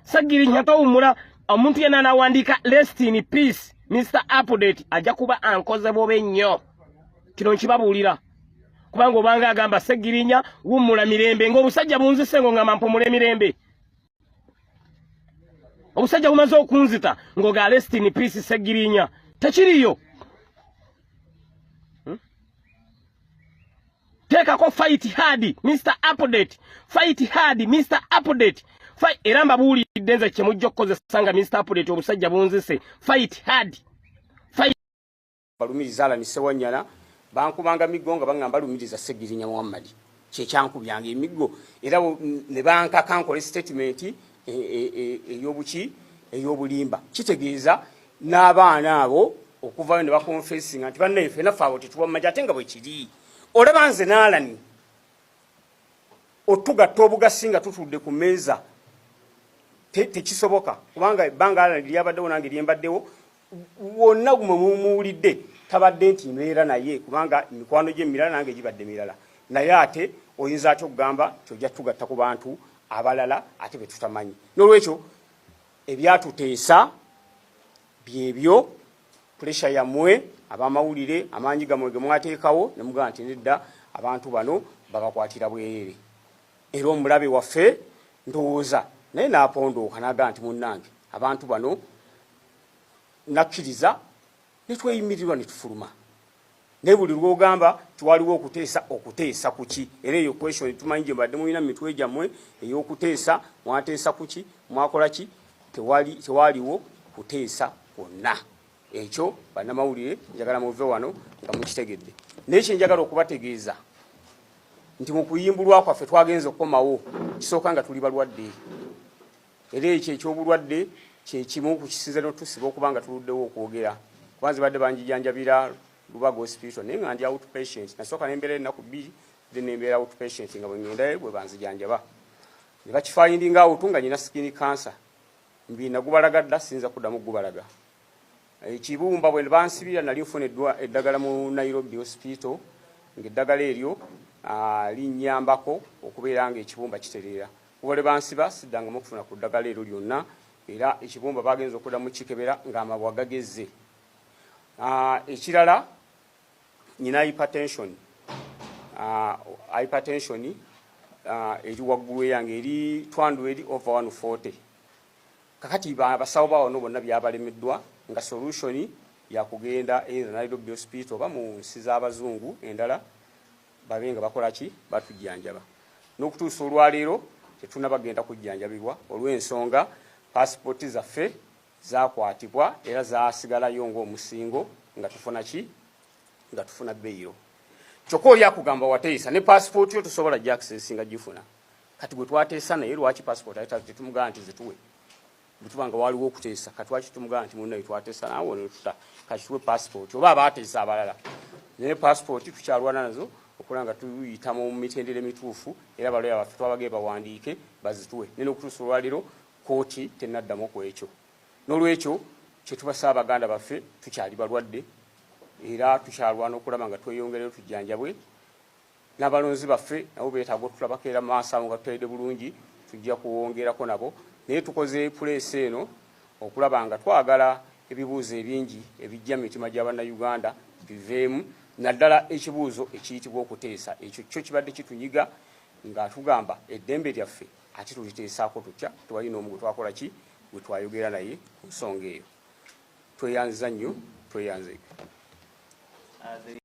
Ssegirinya towummula. Omuntu yenna anawandiika "Rest in peace Mr Update" ajja kuba ankoze bubi nnyo. Kino nkibabuulira kubanga obanga agamba "Ssegirinya wummula mirembe" ng'obusajja bunzise, ngo ngamba mpumula emirembe, obusajja bumaze okunzita, ng'oga "Rest in peace Ssegirinya", tekiriyo. Teekako "Fight hard Mr Update, fight hard Mr Update." Era mbabuulidde nze kyemujja okukozesa nga Mr Update obusajja bunzise: "Fight hard, fight." Balumiriza Allan Ssewanyana, bankubanga miggo nga baŋŋamba lumiriza Ssegirinya Muhammadi, kyekyankubyanga emiggo, era ne bankaka nkole statement ey'obuki, ey'obulimba. Kitegeeza n'abaana abo okuvayo ne baconfessinga nti bannaye ffenna ffe abo tetubamanyi, ate nga bwe kiri. Olaba nze n'Allan otugatta obugasi nga tutudde ku mmeeza tekisoboka, kubanga ebbanga Allan lyabaddewo nange lyembaddewo wonna gumwe mumuwulidde tabadde nti mbeera naye, kubanga mikwano gye mirala nange gibadde mirala. Naye ate oyinza atya okugamba nti ojja tugatta ku bantu abalala ate be tutamanyi? N'olwekyo ebyatuteesa byebyo, pressure yammwe abamawulire, amaanyi gammwe ge mwateekawo ne mugamba nti nedda, abantu bano babakwatira bwereere. Era omulabe waffe ndowooza naye n'apondooka n'agamba nti munnange abantu bano nakkiriza, ne tweyimirirwa ne tufuluma. Naye buli lwogamba tiwaliwo okuteesa, okuteesa kuki? Era eyo question tumanyi gye mbadde mulina mu mitwe gyammwe ey'okuteesa. Mwateesa kuki? Mwakola ki? Tewali, tewaliwo kuteesa kwonna. Ekyo bannamawulire njagala muve wano nga mukitegedde. Naye kyenjagala okubategeeza nti mu kuyimbulwa kwaffe twagenza okukomawo kisooka nga tuli balwadde, era ekyo ekyobulwadde kyekimu ku kisinza notusiba okuba nga tuluddewo okwogera, kuba nze badde banjijanjabira Lubaga Hospital, naye nga ndi outpatient. Nasooka nembeera ennaku 2, then nembeera outpatient nga bwe ngendayo bwe banzijanjaba ne bakifindinga out nga nyina skin cancer. Mbi nagubalaga dda, siyinza kuddamu gubalaga. Ekibumba bwe bansibira nali nfuna eddagala mu Nairobi Hospital, ng'eddagala eryo linnyambako okubeera nga ekibumba kitereera. Kuba lwe bansiba siddangamu okufuna ku ddagala eryo lyonna, era ekibumba bagenza okuddamu kikebera ng'amabwa gagezze. Ekirala nyina hypertension. Hypertension eri waggulu, eyange eri twandu eri over 140. Kakati abasawo bawano bonna byabalemeddwa, nga solution yakugenda either Nairobi Hospital oba mu nsi z'abazungu endala babe nga bakola ki, batujjanjaba. N'okutuusa olwaleero tetunabagenda kujjanjabibwa olw'ensonga pasipooti zaffe zakwatibwa era zasigalayo ng'omusingo nga tufuna ki, nga tufuna bail. Kyokka oli akugamba wateesa ne pasipooti yo tosobola gyaccessinga gifuna. Kati gwe twateesa naye lwaki pasipooti ate tetumugamba nti zituwe? Bwe tuba nga waliwo okuteesa, kati lwaki tumugamba nti munnaye twateesa naawe netuta, kati tuwe pasipooti, oba abateesa abalala? Naye pasipooti tukyalwana nazo okulaba nga tuyita mu mitendera emituufu, era baloya baffe twabagee bawandiike bazituwe, naye n'okutuusa olwaleero kooti tenaddamu ku ekyo. N'olwekyo kyetubasaba baganda baffe, tukyali balwadde era tukyalwana okulaba nga tweyongereyo tujjanjabwe. N'abalonzi baffe nabo beetaaga otulabako era maaso awo nga tuteredde bulungi, tujja kuwongerako nabo. Naye tukoze press eno okulaba nga twagala ebibuuzo ebingi ebijja mu mitima gy'abannayuganda biveemu, naddala ekibuuzo ekiyitibwa okuteesa. Ekyo kyo kibadde kitunyiga nga tugamba eddembe lyaffe ate tuliteesaako tutya? Tewali n'omu gwe twakola ki, gwe twayogera naye ku nsonga eyo. Tweyanziza nnyo, tweyanze. The